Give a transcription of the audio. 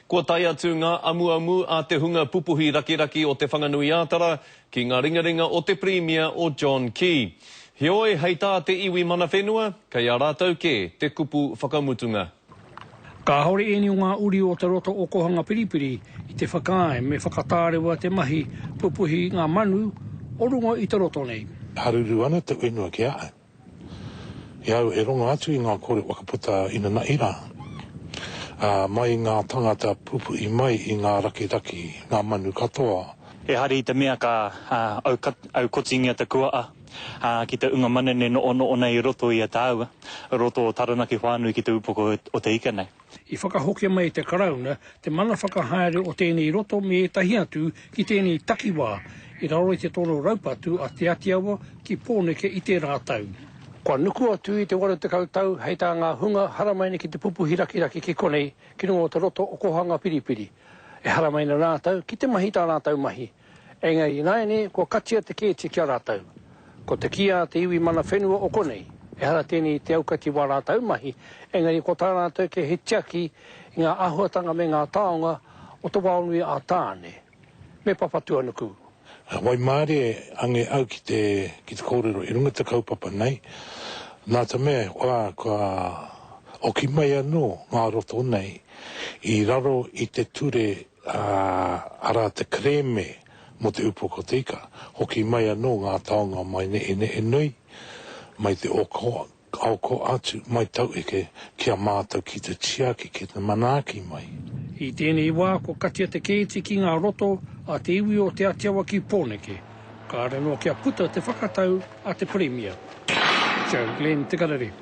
Kua tae atu ngā amuamu a te hunga pupuhi rakiraki o Te Whanganui-ā-Tara ki ngā ringaringa o te Pirimia o John Key. Heoi, hei tā te iwi mana whenua, kei a rātou kē te kupu whakamutunga. Kāore ēnei o ngā uri o te roto o Kohangapiripiri i te whakaae me whakatārewa te mahi pupuhi ngā manu o runga i te roto nei. Haruru ana te whenua ki a au. I au e rongo atu i ngā kore whakaputa inanahi rā, ā, mai i ngā tangata pupuhi mai i ngā rakiraki, ngā manu katoa. Ehara i te mea ka aukotingia te kuaa ki te unga manene no'ono'o nei i roto i a tāua, roto o Taranaki whānui ki te upoko o te ika nei. I whakahokia mai e te Karauna te mana whakahaere o tēnei roto me ētahi atu ki tēnei takiwā i raro i te tono raupatu a Te Atiawa ki Pōneke i tērā tau. Kua nuku atu i te 80 tau hei tā ngā hunga haramai nei ki te pupuhi rakiraki ki konei ki runga o te roto o Kohangapiripiri. E haramai ana rātou ki te mahi tā rātou mahi. Engari ināianei kua katia te kēti ki a rātou. Ko te kī a te iwi mana whenua o konei, ehara tēnei i te aukati wā rātou mahi, engari ko tā rātou kē he tiaki i ngā āhuatanga me ngā taonga o te waonui a Tāne me Papatuanuku. Waimarie ange au ki te ki te kōrero i runga te kaupapa nei, nā te mea kua kua oki mai anō ngā roto nei i raro i te ture ā, arā te kerēme mō te upoko o te ika, hoki mai anō ngā taonga mai Nehenehenui, mai te Aoko atu, mai Taueke ki a mātou ki te tiaki, ki te manaaki mai. I tēnei wā kua katia te kēti ki ngā roto a te iwi o Te Atiawa ki Pōneke. Kāre anō kia puta te whakatau a te Pirimia. Joe Glenn, Te Karere.